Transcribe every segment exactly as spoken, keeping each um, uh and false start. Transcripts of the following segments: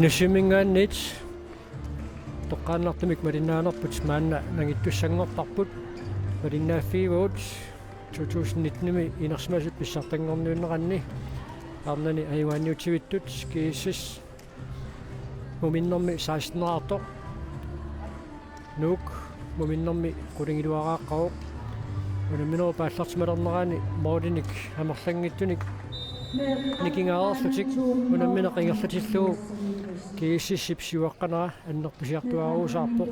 Nuumminngaanniit toqqaannartumik malinnaanerput maanna nangittussanngorparput, malinnaaffigivagut to tusind nitten-imi inersimasut pissartanngorniunneranni. Arnani ajugaanniutivittut G S S muminnermi seksten-erartoq. Nuuk muminnermi qulingiluaraaqqavoq. Unamminerup aallartimalernerani målinik amerlanngitsunik nikingaarlutik unammineq ingerlatillugu G S S-ip siuaqqanera annertusiartuaaruusaarpoq.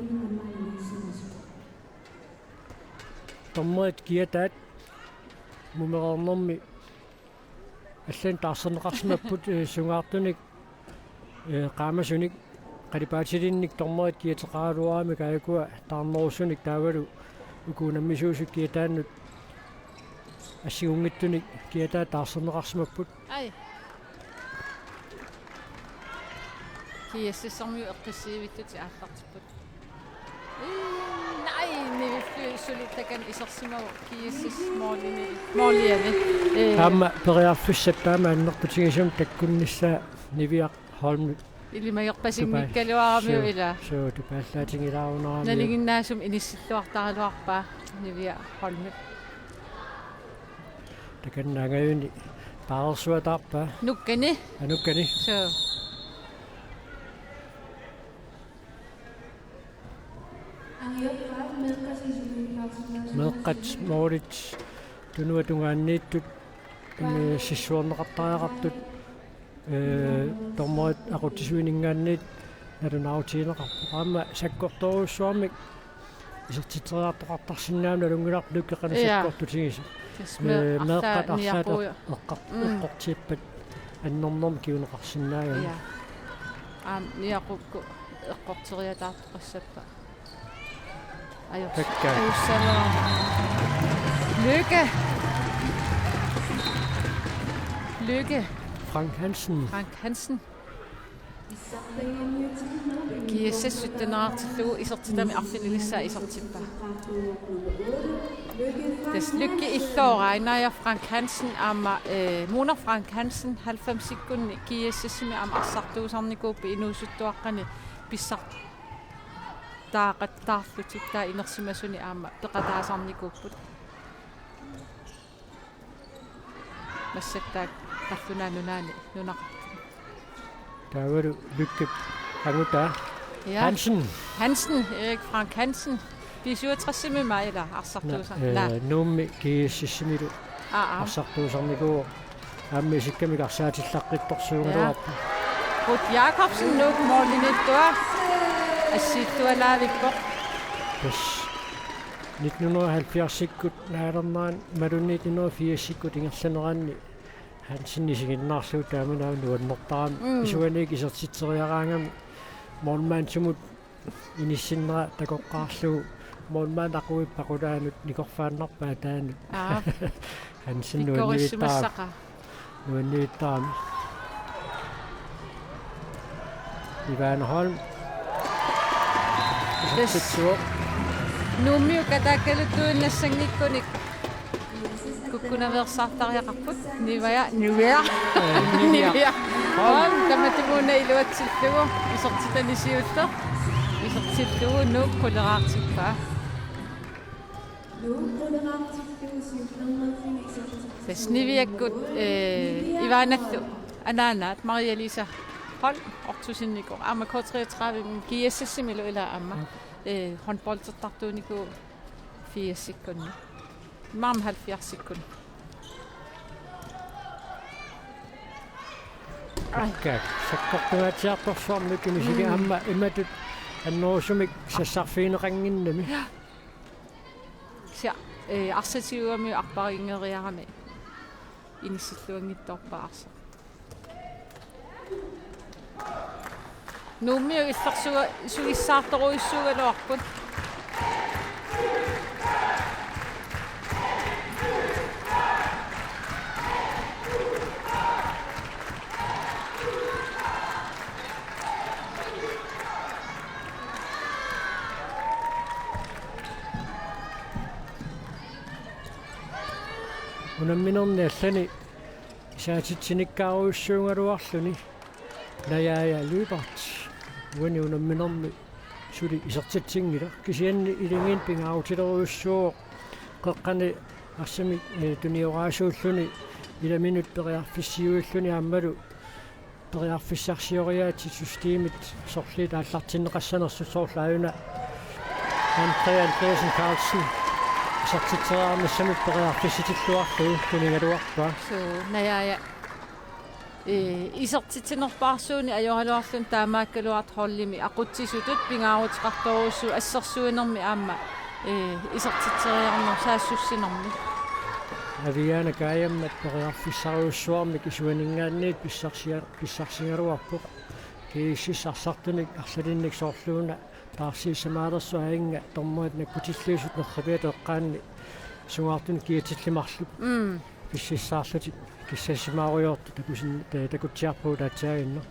Dommerit kiataat mumereernermi allanik taarserneqarsimapput, eh, sungaartunik, eh, qaamasunik, qalipaatilinnik dommerit kiateqaraluaramik aajukua taarnerusunik taavalu uku unammisuusut kiataannut assigiinngitsunik kiataat taarserneqarsimapput. Ai. G S S-ermiut eqqissiivittutik aallartipput. Ii, nej, Niviarfik suli takanna isersimavoq G S S målini, måliani. Ee. Aamma periarfissat taama annertutigisumik takkunnissaa Niviaq Holm. Ilimagerpasinngikkaluaramiuk. Tupa-, ila. Suu, tupaallaatigilaarunerami. Nalinginnaasumik inissilluartaraluarpaa Niviaq Holm. Takanna angajuni paarersuataarpaa. Nukkani. Aa, nukkani. Suu. Meeqqat målit tunuatungaanniittut, eh, sissuerneqartariaqartut, eh, dommerit aqutsisuininngaanniit nalunaarutigineqarpoq. Aamma sakkortoorujussuarmik isertitseriartoqartarsinnaammat nalunngilarput Lykke qanoq, ja, sakkortutigisoq. Tassa me-, eh, meeqqat arsaat, arsaat niaqu-, eqqar-, mm, eqqortippat annernermik kinguneqarsinnaagami. Ja. Aamma niaqukku eqqorteriataartoqassappat. Ajors-, takka. Ajorsaluaq. Lykke. Lykke. Frank Hansen. Frank Hansen. G S S sytten-erartillugu isertitami arfinilissaa isertippaa. Tassa Lykke illoora, Naja Frank Hansen aamma, eh, Mona Frank Hansen, halvfemsikkunni G S S-imi aamma arsartuusarnikuupput inuusuttuaqqani pissartaaqattaarlutik, taava inersimasuni aamma peqataasarnikuupput. Massakkut taakku qallunaat nunaanni nunaqartut. Taavalu Lykkep angutaa. Ja. Hansen. Hansen, Erik Frank Hansen. B syvogtres-imi maajila arsartuusa-. Na-, eh, na-. Nuummi G S S-imilu. Aa, aa. Arsartuusarnikuuvoq. Aamma isikkamik arsaatillaqqittorsuugaluarpoq. Ja. Ruth Jakobsen, Nuuk målimiittuaq. Assiittualaavippoq. Tassa nitten hundrede og halvfjerds-ikkut naalernerani imaluunniit nitten hundrede og firs-ikkut ingerlaneranni Hansen isiginnaarlugu taamani aamma nuannertarami. Mm. Isuaniit isertitseriaraangami målmandimut inissinnera takoqqaarlugu målmand aquippa qulaanut nikorfaannarpaa taanut. Aa. Hansen nuannivittaaq. Pikkorisimassaqa. Nuannivittaarami. Ivana Holm. Yes. Isertitsivoq. Nuummiut kataakkaluttuinnassanngikkuni kukkunaveersaartariaqarput. Niviaq, Niviaq. Eh, Niviaq. Niviaq. Holm. Holm, tamatimuuna iluatsillugu. Isertitani siulleq. Isertillugu Nuuk quleraartippaa. Tassa Niviakkut, eh, Ivanallu anaanaat Maria Lisa Holm ortusinnikuuvoq. Aamma K treogtredive G S S-imilu ilaa aamma, eh, håndboldertartuunikuuvoq firsikkunni. Aamma halvfjerdsikkunni. Ai. Ka, sakkortungaatsiartorsuarmik inisiga. Mm. Aamma imatut annerusumik sassarfigineqannginnami. Ja. Sia, eh, arsaq tigugamiuk arparinngereerami inissilluanngitsoorpaa arsaq. Nuummiut illersuga-, sugissaartorujussuugaluarput. Unamminerni allani isaatitsinikkaarujussuugaluarluni. Najaaja Lyberth uani unamminermi suli isertitsinngilaq, kisianni ilagiinni pingaarutilerujussuuvoq qeqqani arsamik, eh, tunioraasuulluni ilaminut periarfissiuilluni aammalu periarfissarsioriaatsit systemit sorliit aallartinneqassanersut, soorlu aajuna Andrea Andreasen Carlsen isertitseriarnissamut periarfissitilluarlugu tunigaluarpaa. Suu, Najaaja. Ee, isertitsinerpaarsuunik ajoraluarluni taamaakkaluartoq holdimi aqutsisutut pingaaruteqartorujussuuvoq assersuinermi aamma, ee, isertitseriarneq saassussinermi. Aviaana Kajammat periarfissarujussuarmik isuaninngaanniit pissarsia-, pissarsigaluarpoq. G S S arsartunik arlalinnik soorluuna taarsiissamaalersoq aajuna dommerit nakkutilliisut nerripiata eqqaanni sungaartunik kiatillit marluk. Mm. Pississaarlutik kissassimaarujoortut takusin-, ta-, takutsiarpugut aatsaaginnaq.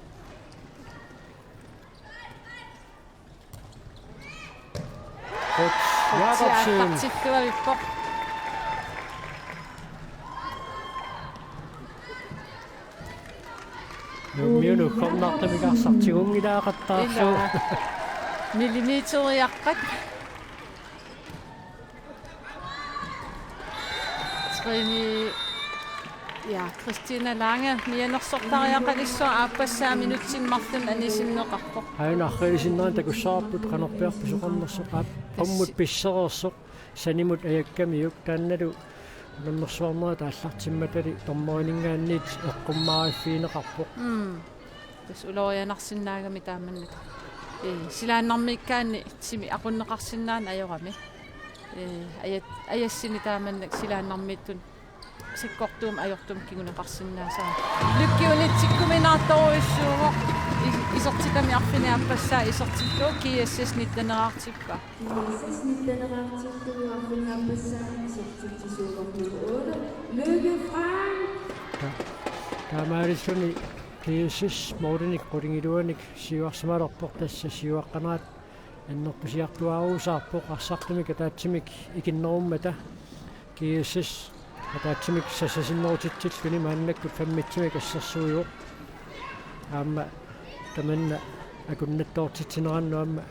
Rut Jakobsen. Aallartilluarpoq. Nuummiunut uggornartumik arsaq tigunngilaaqattaarlugu. Ilaa. Millimeteriaqqat. Trine, ja, Christine Lange, mianersortariaqalissaaq aappassaa minutsit marluk anisinneqarpoq. Aajuna arriilisinnera takussavarput qanorpiaq pisoqarnersoq, aap, qummut pissereersoq, sanimut ajakkamiuk, taannalu unammersuarnerit aallartimmatali dommerininngaanniit eqqummaariffigineqarpoq. Mm. Tassa ulorianarsinnaagami taamannak. Ee, silaannarmiikkaanni timi aqunneqarsinnaaneq ajorami. Ee, ajat-, ajassini taamannak silaannarmiittut sakkortuumik ajortumik kinguneqarsinnaasarami. Lykke unitsikkuminaartorujussuuvoq. I-, isertitami arfineq-aappassaa isertillugu G S S nitteneraartippaa. G S S nitteneraartillugu arfineq-aappassaa isertitsisuuvorlu otte. Lykke Frank! Ta-, taamaalilluni G S S målinik qulingiluanik siuarsimalerpoq, tassa siuaqqaneraat annertusiartuaaruusaarpoq arsartumik ataatsimik ikinnerummata. G S S ataatsimik sassasinnerutitsilluni maannakkut femmitsimik assersuivoq. Aamma tamanna akunnattoortitsinerannut aamma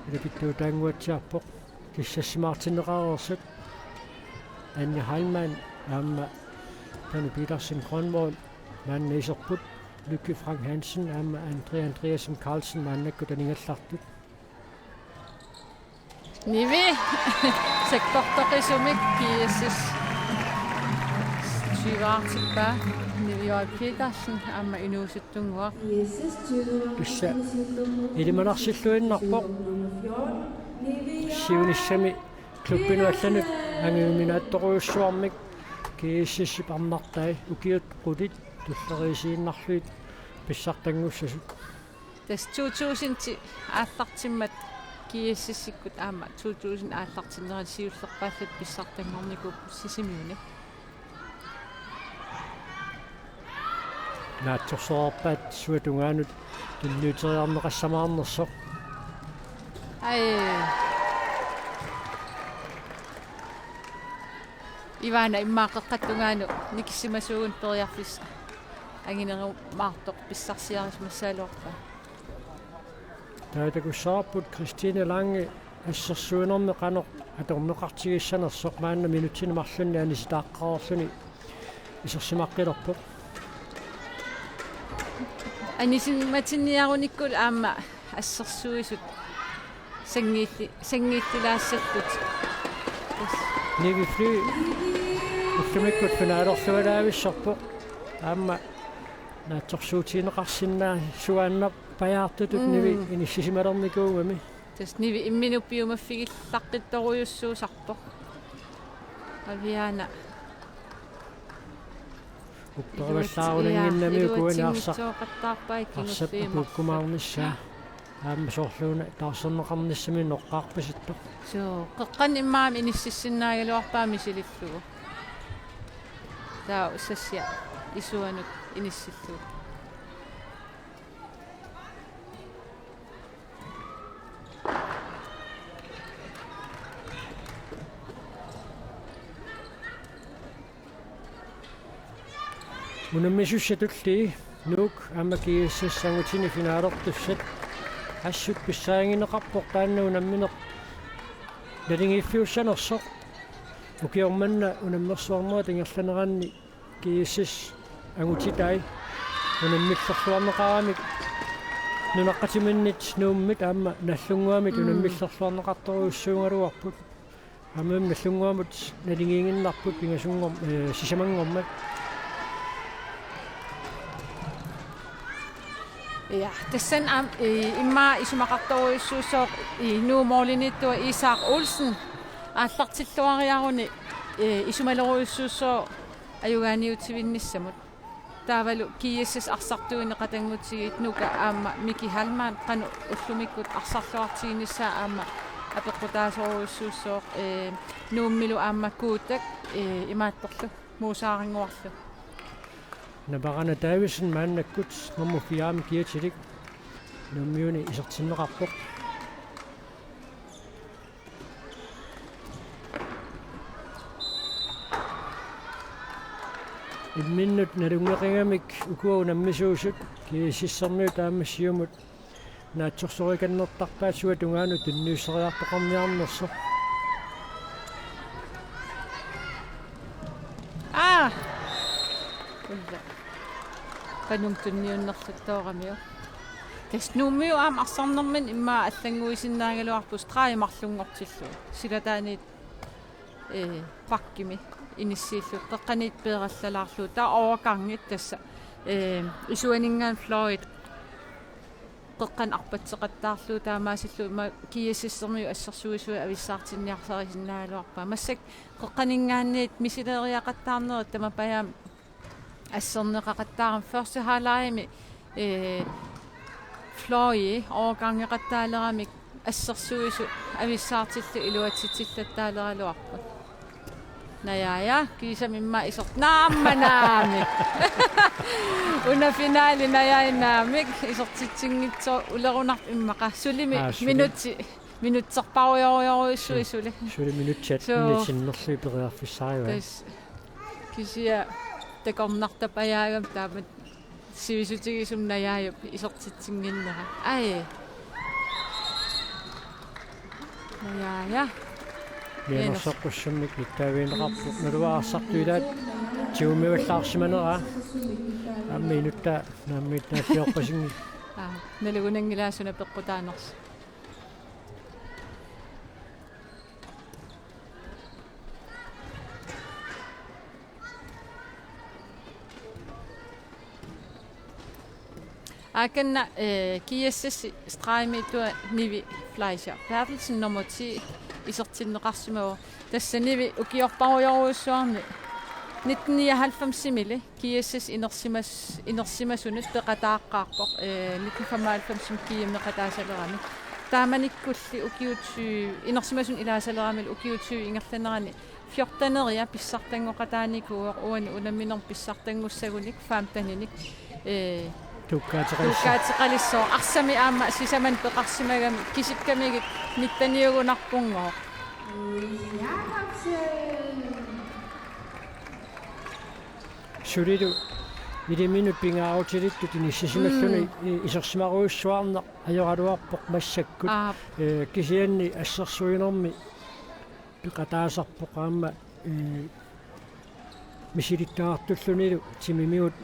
ilapittuutaannguatsiarpoq. Kissassimaartinneqareersut Anja Heilmann aamma Danny Petersen Grønvold maanna iserput, Lykke Frank Hansen aamma Andrea Andreasen Carlsen maannakkut anigallartut. Nivi sakkortoqisumik G S S tyveaartippaa, Nivi Joel Petersen aamma inuusuttunnguaq. Tassa ilimanarsilluinnarpoq siunissami klubbinut allanut anguminaattorujussuarmik G S S-ip arnartai ukiut qulit tulleriiaasiinnarlugit pissartanngussasut. Tassa to tusind aallartimmat G S S-ikkut aamma to tusind aallartinnerani siullerpaallutik pissartanngornikuupput Sisimiuni. Naatsorsorpaat suut tungaanut tunniuteriarneqassamaarnersoq. Ai. Ivana, immaqa qeqqata tungaanut nikissimassuugut periarfissaq anginerumaartoq pissarsiarisimassagaluarpaa. Taava takussavarput Christine Lange assersuinermi qanoq atorneqartigissanersoq, maanna minutsini marlunni anisitaaqqareerluni isersimaqqilerpoq. Anisimatinniarunikkut aamma assersuisut sanngiilli-, sanngiillilaassallutik. Nivi Fly ullumikkut finalerlualaavissorpoq. Aamma naatsorsuutigineqarsinnaasuaannarpajaartutut, mm, Nivi inississimalernikuugami. Tassa Nivi imminut piumaffigillaqqittorujussuusarpoq. Aviaana. Upperivallaarunannginnamiuk uani arsaq, iluatsinngitsiooqattaarpaa, arsap kingulliummat apuukkumaarnissaa. Aamma soorluuna taarserneqarnissaminnut eqqarpasittoq. Suu, qeqqanut immaqa inississinnaagaluarpaa misilillugu. Taava ussassia isuanut inissillugu. Unammisussat tullii Nuuk aamma G S S angutini finalertussat assut pissaagineqarpoq taanna unammineq naligiiffiussanersoq. Ukioq manna unammersuarnerat ingerlaneranni G S S angutitai unammillerluarneqaramik nunaqqatiminnit Nuummit aamma Nagdlunguamit Mm. unammillerluarneqartorujussuugaluarput. Aamma Nagdlunguamut naligiinnarput pingasunngorm-, eh, sisamanngormat. Ja, tassani aamma, eh, immaqa isumaqartorujussuussooq, eh, Nuup målimiittua Isak Olsen aallartilluariaruni, eh, isumalerujussuussooq ajugaaniutivinnissamut. Taavalu G S S arsartuineqatanngutigiit Nuka aamma Miki Hallmann qanoq ullumikkut arsarluartiginissaa aamma apeqqutaasorujussuussooq, eh, Nuummilu aamma Kuutak, eh, imaattorlu Muusaaringuarlu. Naparana Davidsen maannakkut nummer fire-mi kiatilik Nuummiuni isertinneqarpoq. Imminnut nalunngeqigamik ukua unammisuusut G S S-ermiut aamma siumut naatsorsorikannertarpaat sua tungaanut tunniusseriartoqarniarnersoq. Aa! Ulla. Qanum tunniunnerluttooramiuk. Tassa Nuummiut aamma arsarnermini immaqa allannguisinnaagaluarput stregi marlunngortillugu. Silataaniit, eh, bakkimi inissiillugu. Qeqqaniit peerallalaarlugu. Taava overgangit tassa, eh, isuaninngaanniit fløjit. Qeqqanut arpatseqattaarlugu taamaasillugu immaqa G S S-ermiut assersuisui avissaartinniarsarisinnaagaluarpaat. Massakkut qeqqaninngaanniit misileeriaqattaarnerit tamapajaammi asserneqaqattaarami første halvlegimi, eh, fløji overgangeqattaaleramik assersuisut avissaartillugu iluatsitsillattaaleraluarput. Najaaja, kiisami immaqa isert-, naamma naamik. Una finale Najaaja naamik, isertitsinngitsoq ulerunarpoq immaqa. Sulimi Aa, suli. Minutsi, minutserparujorujorujussuit suli. Suli minutsit Suu. attenit sinnerlugit periarfissarivaa. Tassa. Kisianni takornartapajaagami taama sivisutigisumik Najaajup isertitsinnginnera. Ai. Najaaja. Mianersoqqussummik nittaavigineqarpoq. Naluara arsartut ilaat tigumivallaarsimaneraa. Aamma inuttaa naammiittaalliorpasinngilaq. Aa, nalugunanngilaat suna peqqutaanersoq. Aakanna, eh, G S S stregimiittua Nivi Fleischer Berthelsen nummer ti isertinneqarsimavoq. Tassa Nivi ukiorparujorujussuarni nitten nioghalvfemsimili G S S inersimas-, inersimasunut peqataaqqaarpoq, eh, nitten femoghalvfemsimi G M-eqataasalerami. Taamanikkulli ukiut tyve, inersimasunut ilaasaleramilu ukiut tyve ingerlanerani fjorteneriat pissartanngoqataanikuuvoq, uani unamminermi pissartanngussagunik femteninik, eh, Tuukkaateqalissaaq. Tuukkaateqalissaaq. Arsami aamma sisamani peqarsimagami kisikkamigit nitteniugunarpunngooq. Sulilu iliminut pingaarutilittut inissisimalluni Mm. i-, isersimarujussuarneq ajoraluarpoq massakkut. Aap. Eh, kisianni assersuinermi peqataasarpoq aamma, eh, misilittagartullunilu timimigut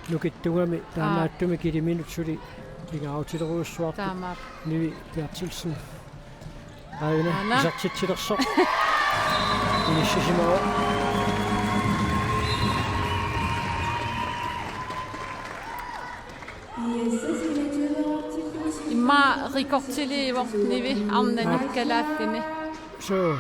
nukittugami Aap. taamaattumik iliminut suli pingaarutilerujussuartut. Taamaappoq. Nivi Berthelsen. Aana. Aana. Isertitsilersoq. Inissisimavoq. Immaqa rekordiliivoq Nivi arnani Aap. kalaallini. Suu.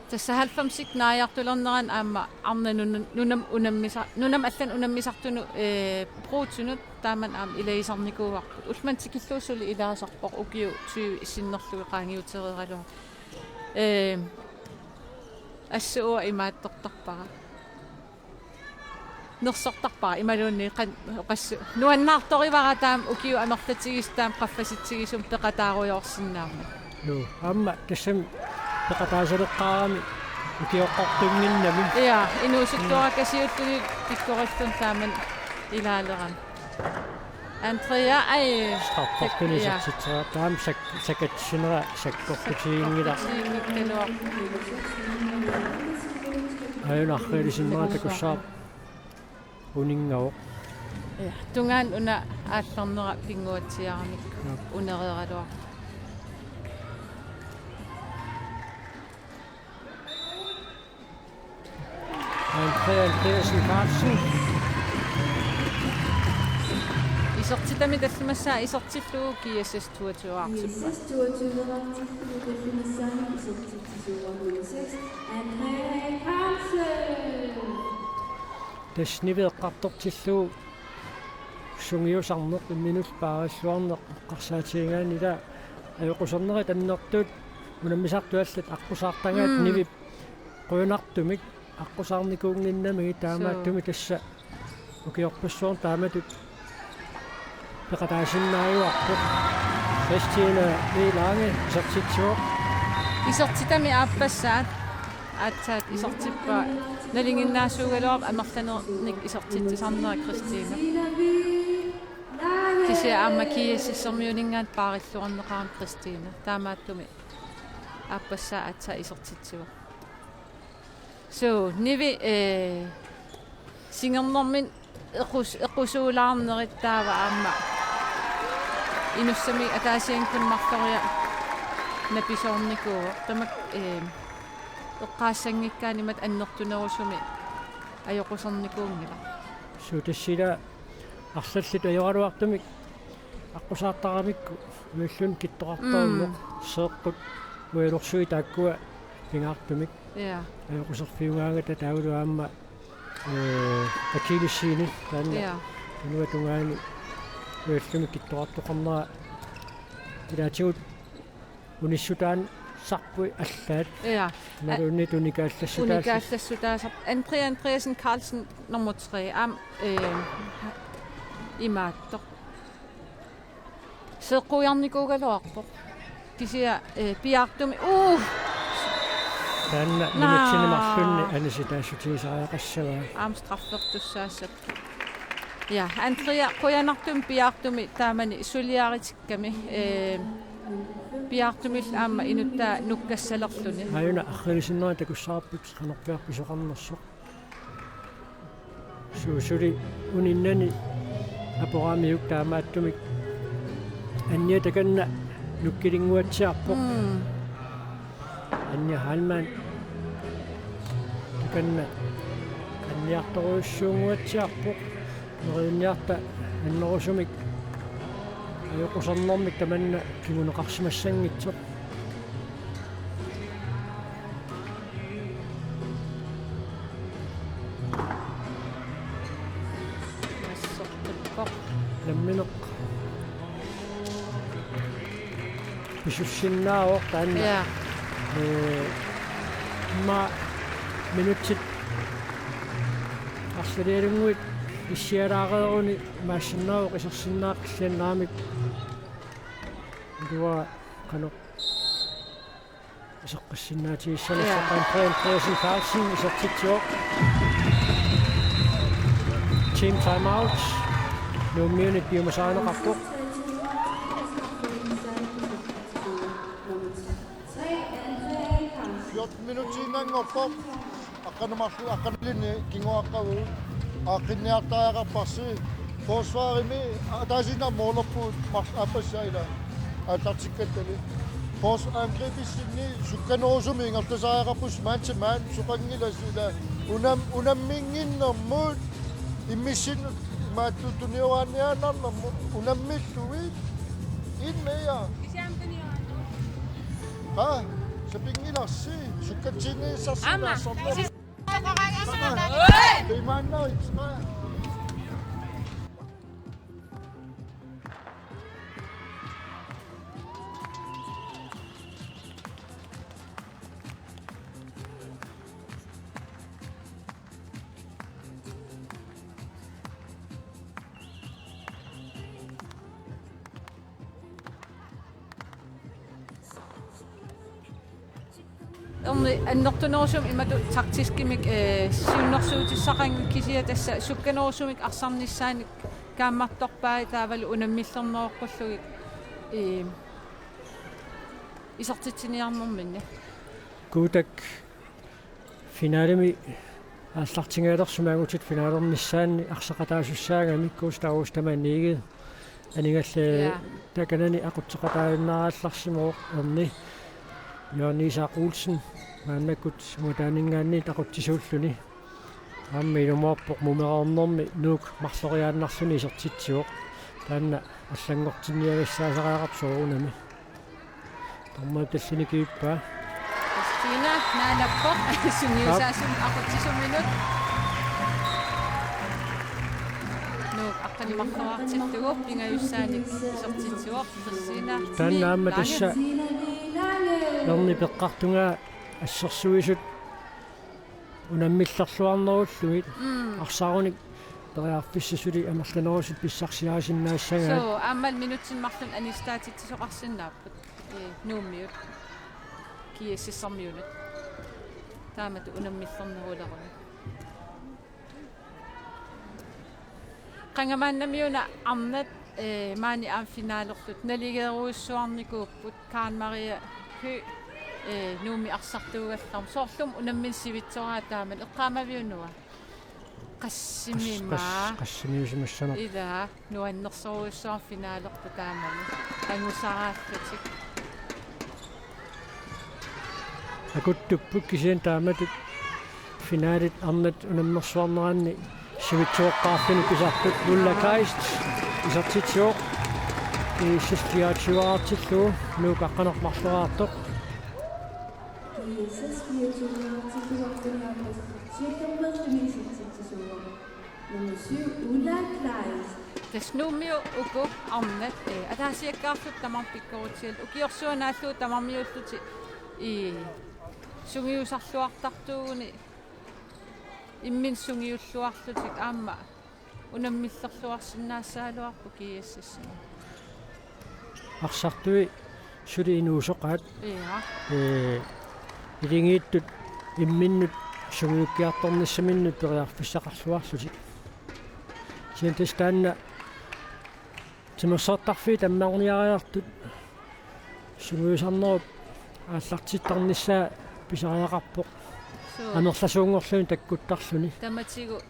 Tassa halvfemsit naajartulernerani aamma arnat nunam-, nunam unammisa-, nunamut allanut unammisartunut, eh, Brugsenut taamani aamma ilagisarnikuuarput. Ullumimut tikillugu suli ilaasarpoq ukiut tyve sinnerlugit qaangiutereeraluarpoq. Eh, assut uanga imaattortarpara. Nersortarpara imaluunniit qan-, oqassu-, nuannaartorivara taama ukiut amerlatigisut taama qaffasitsigisumik peqataarujoorsinnaammat. Joo, aamma tassami peqataasaleqqaarami Ukioqqortunnginnami. Ja, inuusuttuarakasiuttuni pikkorissut taaman ilaalerami. Andrea, ai. Straffertuni, ja, isertitsera taama sak-, sakatsinera sakkortutiginngilaq. Sakkortutiginngikkaluarpoq. Ajunarriilisinnera takussaaq. Uninngavoq. Ja, tungaanut una aallarnera pinnguatsiaramik. Ja. Unereeraluarpoq. Andrea Andreasen Carlsen. Isertitami tallimassaa isertillugu G S S toogtyve artippa. G S S toogtyve artippa tallimassaani isertitsisuuvoq nummer seks, Andrea Carlsen. Tassa Nivi eqqartortillugu sungiusarneq imminut paarilluarneq eqqarsaatigigaanni ila ajoqusernerit annertuut unammisartut allat aqqusaartagaat. Mm. Nivip qujanartumik aqqusaarnikuunnginnamigit taamaattumik. Suu. Tassa ukiorpassuarni taamatut peqataasinnaajuarpoq. Christina Lange isertitsivoq. Isertitami aappassaat aatsaat isertippaa, nalinginnaasuugaluarpoq amerlanernik isertitsisarnera Christina. Kisianni aamma G S S-ermiuninngaanniit paarilluarneqarami Christina. Taamaattumik aappassaa aatsaat isertitsivoq. Suu, Nivi, eh, singernermini equs-, equsuulaarnerit taava aamma inussamik ataasiannik marloriarluni napisoornikuuvoq. Tamakku, eh, eqqaassanngikkaanni imatut annertunerusumik ajoqusernikuunngilaq. Suu, tassa ila arlallit ajoraluartumik aqqusaartaramikku uilluni kittoqartarneq. Mm. Seeqqut ujalorsuit taakkua pingaartumik. Ja. Ajoquserfiugaangata taavalu aamma, eh, akillesseni taanna. Ja. Tunua tungaani uallumi kittoqartoqarnera ilaatigut unissutaassarput allaat. Ja. Imaluunniit unikaallassutaasarput. Unikaallassutaasarput. Andrea Andreasen Carlsen nummer tre. Aamma, eh, imaattoq. Seeqquiarnikuugaluarpoq. Kisianni, eh, piaartumik. Uu! Taanna, naa, minutsini marlunni anisitaassutigisariaqassavaa. Aamma straffertussaassapput. Ja, Andrea, qujanartumik piaartumik taamani suliaritikkami, eh, piaartumillu aamma inuttaa nukkassalerluni. Aajuna arriilisinnera takussavarput qanorpiaq pisoqarnersoq. Suu, suli uninnani aporamiuk taamaattumik Anja takanna nukkilinnguatsiarpoq. Mm. Anja Heilmann takanna anniartorujussuunnguatsiarpoq. Neriunniarta annerusumik ajoqusernermik tamanna kinguneqarsimassanngitsoq. Nammineq pisussinnaavoq taanna. Ja. Ee, immaqa minutsit arlalialunnguit issialaareeruni imaassinnaavoq isersinnaaqqilliannaamik. Ilua qanoq iseqqissinnaatigissanersoq. Ja. Andrea Andreasen Carlsen isertitsivoq. Team timeout. Nuummiunit piumasarineqarpoq. Fjorten minuttiinnanngorpoq. Aqqaneq-marluk, aqqaneq-marlunni kinguaqqavugut. Aaqqinniartariaqarparsi. Forsvarimi ataasiinnarmik moolerpugut marluk aappassaa ila aallartikkattali. Fors-, angribissinni sukkanerusumik ingerlasariaqarpusi man to man, soqanngilasi ila unam-, unamminnginnermut immissinnut imaattoq tunioraanniaannarnermut unammillugit. Ind mere. Qa, sapinngilarsi, sukkatsiinnissarsi. Aamma. Imaannarit, qa. Erni annertunerusumik imatut taktiskimik, eh, siunnersuutissaqanngilaq, kisianni tassa sukkanerusumik arsarnissaannik kaammattorpai taavalu unammillerneroqqullugit, eh, isertitsiniarnerminni. Kuutak finalemi aallartinngilersumik angutit finalernissaanni arsaqataasussaagami Gustav Ostermann Egede. Anigalli Ja. takanani aqutseqataajunnaarallarsimavoq erni. Jørgen Isak Olsen maannakkut ungataaninngaanniit aqutsisuulluni. Aamma ilumoorpoq mumereernermi Nuuk marloriaannarluni isertitsivoq. Taanna allanngortinniagassaasariaqarpoq soorunami. Dommerit tallini kivippaa. Kristina naanappoq sungiusaasumik aqutsisuminut. Nuuk aqqaneq-marloraartillugu pingajussaanik isertitsivoq Kristina. Taanna aamma Lange. Tassa erni peqqartungaa assersuisut unammillerluarnerullugit Mm. arsarunik periarfissaq suli amerlanerusumik pissarsiarisinnaassagaat. Suu, aammalu minutsini marlunni anissitaatitsisoqarsinnaapput. Ee, Nuummiut. G S S-ermiunut. Taamatut unammillerneruleruni. Qanga maannamiuna arnat, ee, maani aamma finalertut naligeerujussuarnikuupput. Karen Marie Høegh, ee, Nuummi arsartuugallarmat. Soorlumi unammineq sivitsoraat taamani, eqqaamaviuk Noah? Qassimi Qas-, qas-, maa. Qassimiusimassanerpoq. Ilaa, nuannersorujussuarmik finalerpoq taamani. Angusaraallutik. Akuttupput kisianni taamatut finalit arnat unammersuarneranni sivitsoqqaarluni pisartut. Ulla Kleist isertitsivoq. G S S fireogtyve-raartillugu, Nuuk aqqaneq-marloraartoq. G S S fireogtyve-raartillugu, Nuuk aqqaneq-marloraartoq. Nummer syv, Ulla Kleist. Tassa Nuummiut uku arnat, eh, ataasiakkaarlutik tamarmik pikkorutsiallutik, ukiorsuaq naallugu tamarmiullutik, ii, sungiusarluartartuuguni imminnut sungiulluarlutik aamma unammillerluarsinnaassagaluarput G S S-imi. Arsartui suli inuusoqaat. Ja. Ee, iligiittut imminnut sungiukkiartornissaminnut periarfissaqarluarlutik. Kisianni tassa taanna timersortarfiit tammarniariartut sungiusarnerup aallartittarnissaa pisariaqarpoq. Suu. Amerlasuunngorluni takkuttarluni. Tamatigut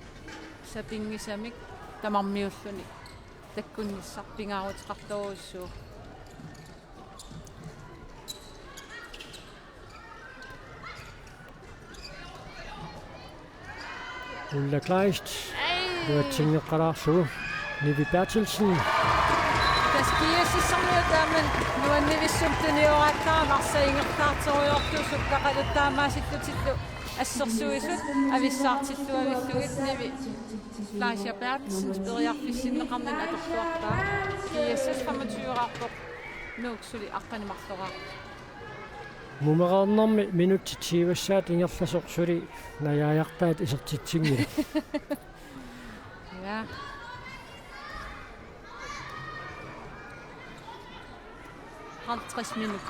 sapinngisamik tamarmiulluni takkunnissaq pingaaruteqartorujussuuvoq. Ulla Kleist. Ej. Iluatsinngikkaluarlugu. Nivi Berthelsen. Tassa G S S-ermiut taama nuannivissumik tunioraattarami, arsaq ingerlaartorujoortoq, sukkaqaluit taamaasillutillu assersuisut avissaartilluavillugit. Nivi Fleischer Berthelsen periarfissinneqarninni atorluarpaa. G S S femogtyve-raarpoq, Nuuk suli aqqaneq-marloraartoq. Mumereernermi minutsit tyvessaat ingerlasoq suli najaajartaat isertitsinngilaq. Ja. Halvtreds minut.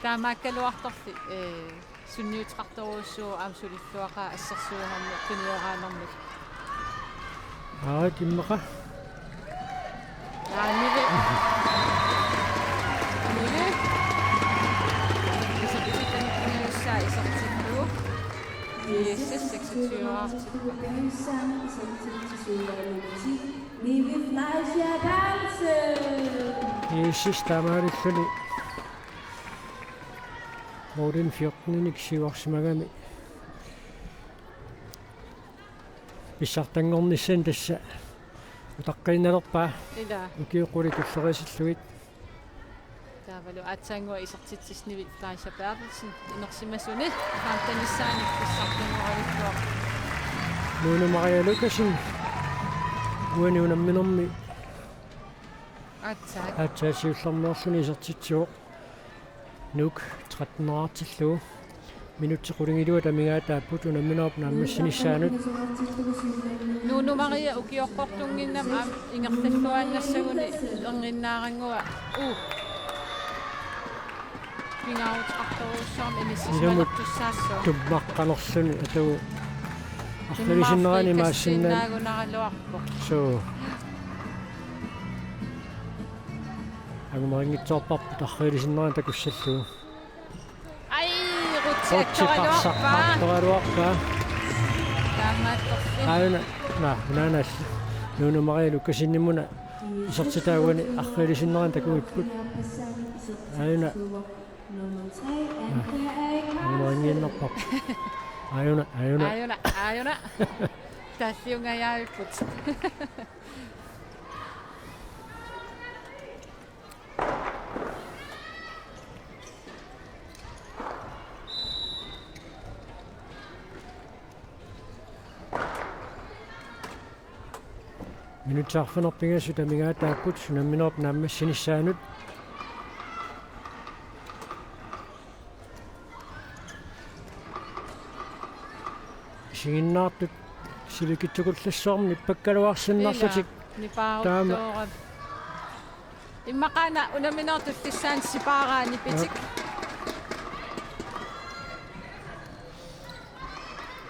Taamaakkaluartorli, eh, sunniuteqartorujussuuvoq aamma sulilluaqaaq assersuinermut tunioraannermut. Aa, timmaqa. Aa, Nivi. Nivi. Isertitani tunniussaa isertittugu. G S S seksogtyve-raartippoq. Nivi Fleischer Berthelsen. G S S taamaalilluni målimi fjorteninik siuarsimagami pissartanngornissani tassa utaqqiinnalerpaa. Ilaa. Ukiut qulit tullerisillugit. Taavalu aatsaannguaq isertitsissut Nivi Fleischer Berthelsen inersimasuni femtenissaanut pissartanngoraluttuarpoq. Lone Maria Lukassen uani unamminermi Aatsaat. Aatsaat siullermeerluni isertitsivoq. Nuuk tretten-raartillugu. Minutsit qulingiluat amigaataapput unamminerup naammassinissaanut. Nuunu Maria ukioqqortunnginnami aamma ingerlalluaannassaguni ernginnaarannguaq. Uu. Pingaaruteqartorujussuarmik ilumut inissisimalertussaassaaq. Tummaqqanerluni atugu arriilisinnerani imaassinnaanngilaq. Immaqaana kassissiinnaagunaraluarpoq. Suu. Angumarinngitsoorparput arriilisinnerani takussallugu. Ai, Rutsi Rutsi aktoraluarpaa. Parsaq aktoraluarpaa. Taamaattorli. Aajuna, naa, unaanaalli. Nuunu Maria Lukasenimuna isertitaaguani arriilisinnerani takuipput. Aajuna. Naa, angumarinngitsoorparput. Aajuna, aajuna. Aajuna, aajuna. Taalliungajaavipput. Minutsit arfineq-pingasut amigaataapput unamminerup naammassinissaanut. Isiginnaartut sivikitsukullassuarmik nippakkaluarsinnarlutik. Ilaa, nipaaruttuurat. Taama. Immaqaana unamminerup tullissaani sipaaraa nipitik.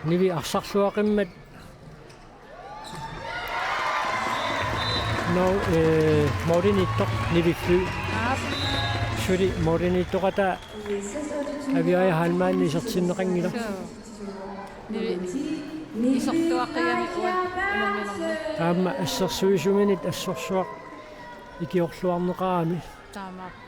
Nivi arsarluaqimmat. Nå, eh, målimiittoq Niviffi. Aap. Suli målimiittoqataa Aviaja Heilmann isertinneqanngilaq. Suu. Nivi isertuaqigami uani unamminermi. Aamma assersuisuminit assorsuaq ikiorluarneqarami. Taamaappoq.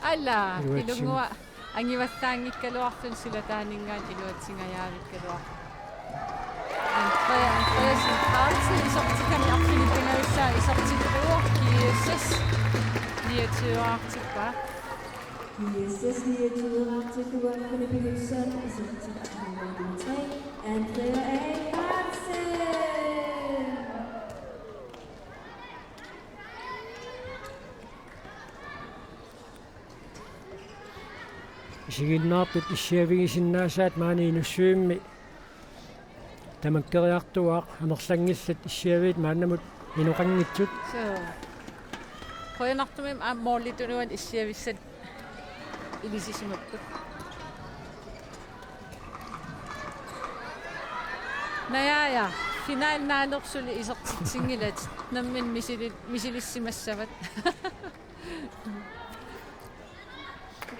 Alla, iluatsinga-, ilunnguaq angivallaanngikkaluarluni silataaninngaanniit iluatsingajaavikkaluarpoq. Andrea, Andreasen Carlsen isertitami arfineq-pingajussaa isertittuuvoq G S S niogtyve-artippaa. G S S niogtyve-artippaa arfineq-pingajussaa isertittuuvoq nummer tre, Andrea A. Carlsen. Isiginnaartut issiavigisinnaasaat maani Inussivimmi tamakkeriartuaaq, amerlanngillat issiaviit maannamut inoqanngitsut. Suu. Qujanartumik aamma målip tunuani issiavissat ilisisimapput. Najaaja, finalip naanersoq suli isertitsinngilatit, nammineq misili-, misilissimassavat.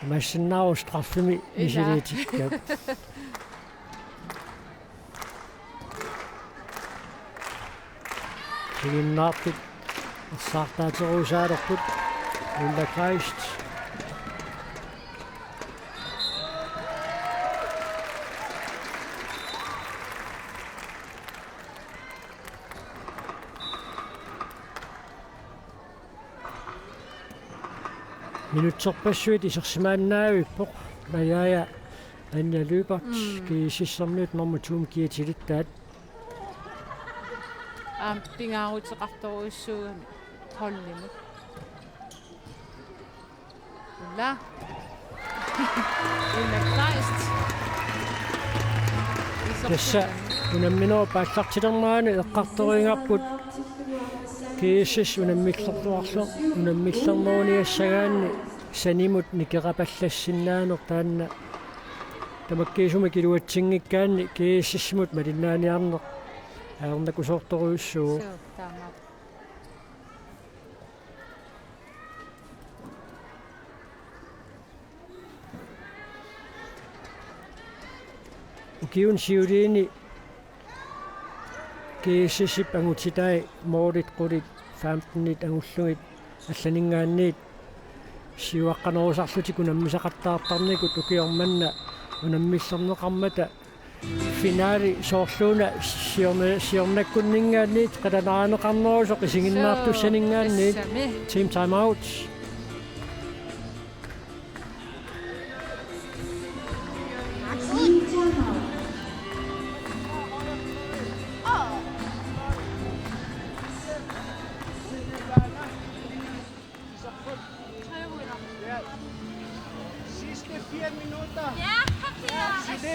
Imaassinnaavoq straffemi. Ilaa. Misiliutikkakku. Isiginnaartut arsaartaaterujussuulerput. Ulla Kleist. Minutserpassuit isersimaannaavippoq. Najaaja Anja Lyberth, mm, G S S-ermiut nummer to-mut kiatilittaat. Aamma pingaaruteqartorujussuugami holdimut. Ulla. Ulla Kleist. Tassa unamminerup aallartilernerani eqqartorigarput G S S unammillerluarlu-, unammillerneruniassagaanni sanimut nikerapallassinnaaneq, taanna tamakkiisumik iluatsinngikkaanni G S S-imut malinnaaniarneq ajornakusoortorujussuuvoq. Suu, taamaappoq. Ukiuni siuliini G S S-ip angutitai målit qulit femtenit angullugit allaninngaanniit siuaqqanerusarlutik unammisaqattaartarnikut ukioq manna unammillerneqarmata Finale soorluuna siorna-, siornakkunninngaanniit qilanaarineqarnerusoq isiginnaartussaninngaanniit. Suu, tassami. Team time out. Sidste fire minutter. Ja, kom her. Sidste.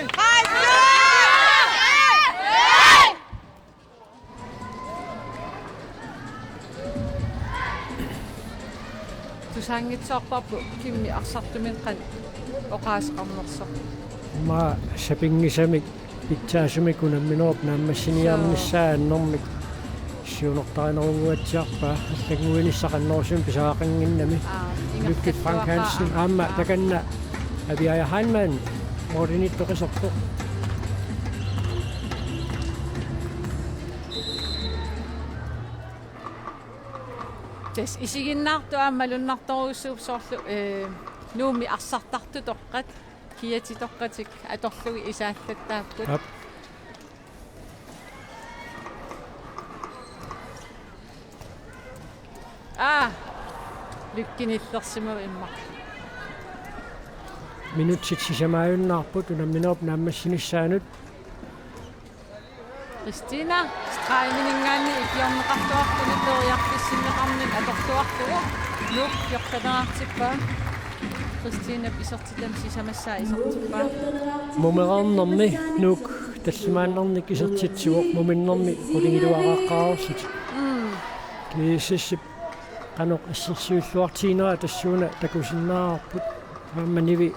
Tusaanngitsoorparput Kimmi arsartumik qanoq oqaaseqarnersoq. Aamma sapinngisamik pitsaasumik unamminerup naammassiniarnissaa annermik siunertarinerunnguatsiarpaa allannguinissaq annerusumik pisariaqannginnami. Aa, Lykke Frank Hansen, aa, aamma takanna Aviaja Heilmann, målimiittoq iserpoq. Tassa isiginnaartut aamma malunnartorujussuupput soorlu, ee, Nuummi arsartartut toqqat, kiatitoqqatik atorlugit isaallattaapput. Aap. Aa, Lykke nillersimavoq immaqa. Minutsit sisamaajunnaarput unamminerup naammassinissaanut. Kristina, stregiminngaanniit ikiorneqartuartuni periarfissinneqarnini atortuarlugu. Nuuk fjorteneraartippaa. Kristinap isertitami sisamassaa isertippaa. Mumereernermi Nuuk tallimaannarnik isertitsivoq, muminnermi qulingiluaraaqqaarlutik. Mm. G S S-ip qanoq assersuilluartiginera tassuuna takusinnaavarput. Aamma Nivi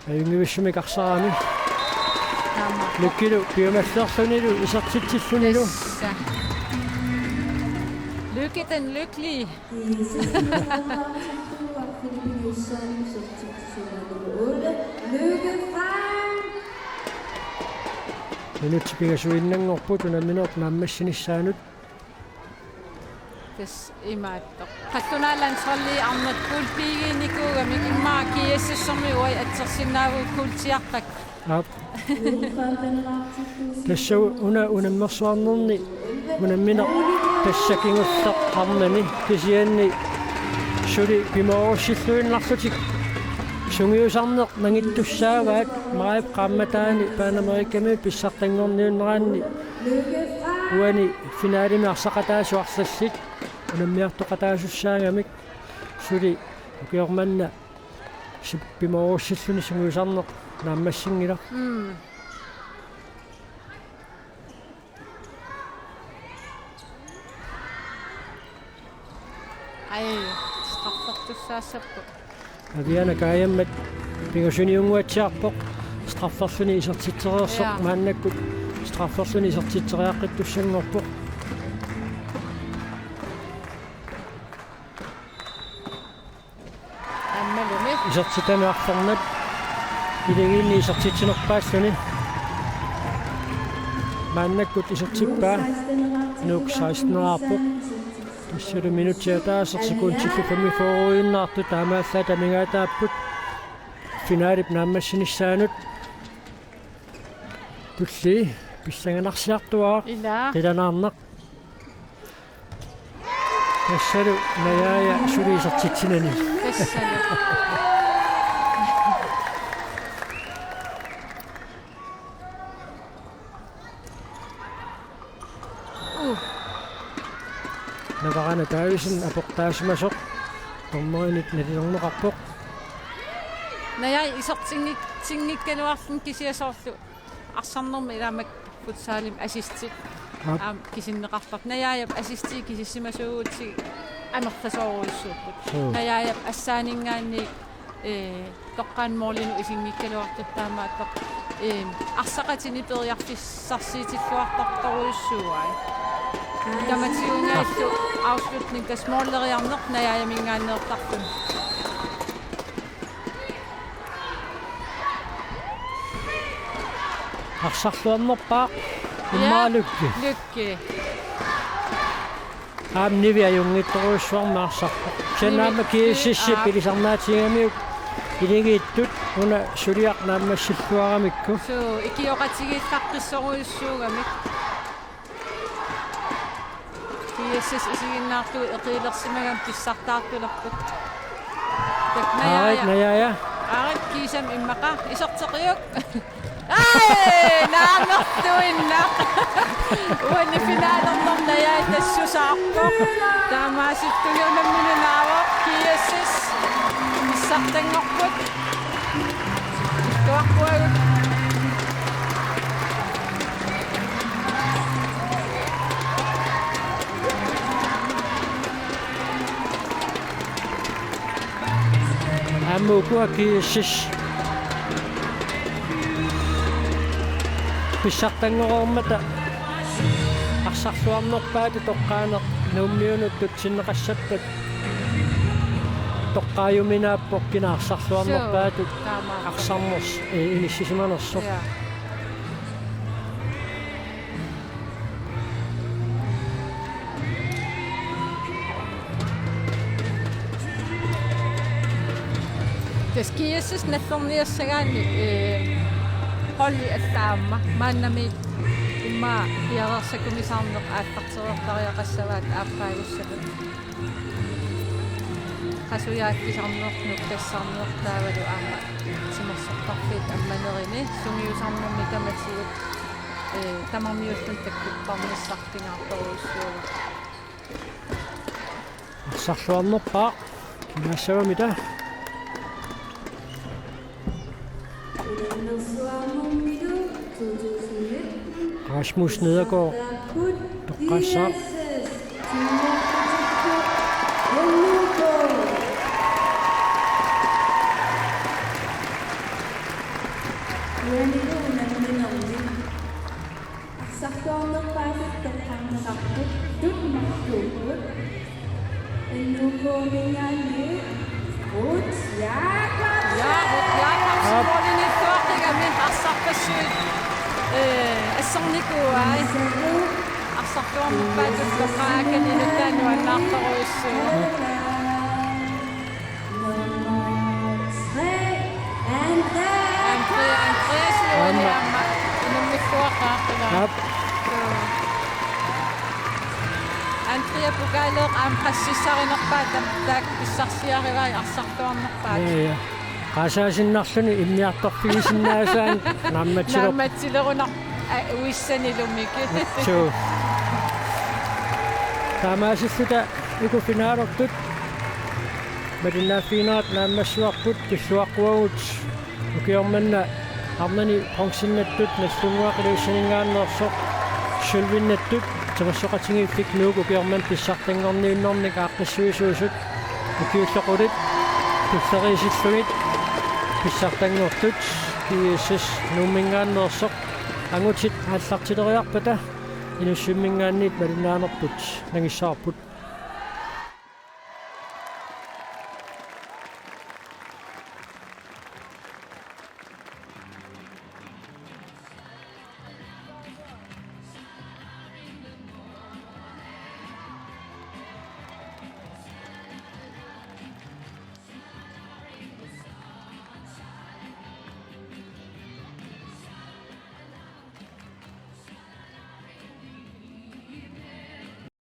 ajunngivissumik arsarami. Aamma. Lykkelup piumallerlunilu isertitsillunilu. Tassa. Lykke den lykkelige. Minutsit pingasuinnanngorput unamminerup naammassinissaanut. Tassa imaattoq. Qallunaat landsholdi arnat kuulpiigiinnikuugamik immaqa G S S-ermi uagut atsersinnaavugut kuultiaqqat. Aap. Tassa una unammersuarnerni unammineq tassa kingulleq arnani kisianni suli pimoorussilluinnarlutik sungiusarneq mangittussaavaat maajip qaammataani Panamerikami pissartanngorniunneranni uani finalemi arsaqataasut arlallit unammiartoqataasussaagami suli ukioq manna sip-, pimoorussilluni sungiusarneq naammassinngilaq. Mm. Ai, straffertussaassapput. Aviana Kajammat pingasunik unnguatsiarpoq. Strafferluni isertitsereersoq. Ja. Maannakkut strafferluni isertitseriaqqittussanngorpoq. Aammalumi. Isertitami arfernat. Ilagiinni isertitsinerpaalluni. Maannakkut isertippaa. Nuuk seksteneraarpoq. Tassalu minutsit ataaseq sekundillu femogfyrreinnaartut taamaallaat amigaataapput. Finalip naammassinissaanut. Tullii pissanganarsiartuaaq. Ilaa. Qilanaarnaq. Tassalu Najaaja suli isertitsinani. Tassalu. Uh. Navarana Davidsen aportaasimasoq. Dommerinik nalilerneqarpoq. Najaaja isertinngik-, tinngikkaluarluni kisianni soorlu. Arsarnermi ilaammak futsalimi assistit. Aap. Aamma kisinneqartarput. Najaajap assistii kisissimasuugutsigit amerlasoorujussuupput. Suu. Najaajap assaaninngaanniit, ee, toqqaannaq målinut isinngikkaluartut taamaattoq, ee, arsaqatinik periarfissarsiutilluartartorujussuuai. Tamatigut unaallu afslutning tassa måleriarneq Najaajaminngaanneertarluni. Arsarluarnerpaaq. Ja. Immaqa Lykke. Lykke. Aamma Nivi ajunngitsorujussuarmik arsarpoq. Kisianni aamma Nivi. G S S-ip, aap, ilisarnaatigigamiuk Iligiittut una suliaq naammassilluaramikku. Suu, ikioqatigiillaqqissorujussuugamik. G S S isiginnaartugut eqiilersimagamik pissartaartulerput. Tak, Aarit, Najaja. Najaja. Aarit kiisami immaqa iserteqiuk. Ai, naammertuinnaq. Uani finalernermi Najaja tassusaarpoq. Taamaasilluni unammineq naavoq G S S. Pissartanngorput. Illuarpuagut. Aamma ukua G S S pissartanngoreermata arsarluarnerpaatut toqqaaneq Nuummiunuttut sinneqassappat toqqaajuminaappoq kina arsarluarnerpaatut. Suu, taamaappoq. Arsarnersoq, eh, inissisimanersoq. Ja. Tassa G S S nallerniassagaanni, eh, holdi allaat aamma maannamiit immaqa piareersakkumisaarneq aallartereertariaqassavaat aappaagussappat. Qasujaattisarneq, nukkassarneq taavalu aamma timersortarfiit ammanerini sungiusarnermi tamatigut, eh, tamarmiulluni takkuttarnissaq pingaartorujussuuvoq. Arsarluarnerpaaq kingaassagami taava. Rasmus Nedergaard toqqaassaaq. Arsarluarnerpaatut toqqarneqartut marluupput. N U K-minngaanniit Ruth Jacobsen. Ja, Ruth Jacobsen. Aap. Målinilluaqqigami arsarpassuit, eh, assornikuuai. Arsarluarnerpaatut toqqaakani nutaanik nuannaartorujussuuvoq. Nummer tre, Andrea. Andrea, Andrea Siuani aamma. Aamma inummilluaqqaarpara. Aap. Suu. Andrea pokaaleq aamma qassissarinerpaat taakku pissarsiarivai arsarluarnerpaat. Ja, ja. Qaasaasinnarluni immiartorfigisinnaasaannik naammatsiler-, naammatsilerunarpoq. Aa, uissanilumik. Suu. Taamaasilluta uku finalertut malinnaaffiginerat naammassivarput pilluaqquagut ukioq manna arnani bronzinnattut Nagdlunguaq Ilulissaninngaanneersoq sølvinnattut timersoqatigiiffik Nuuk ukioq manna pissartanngorniunnernik aaqqissuisuusut ukiullu qulit tulleriisillugit pissartanngortut G S S Nuumminngaanneersoq angutit aallartileriarpata Inussivimminngaanniit malinnaanerput nangissavarput.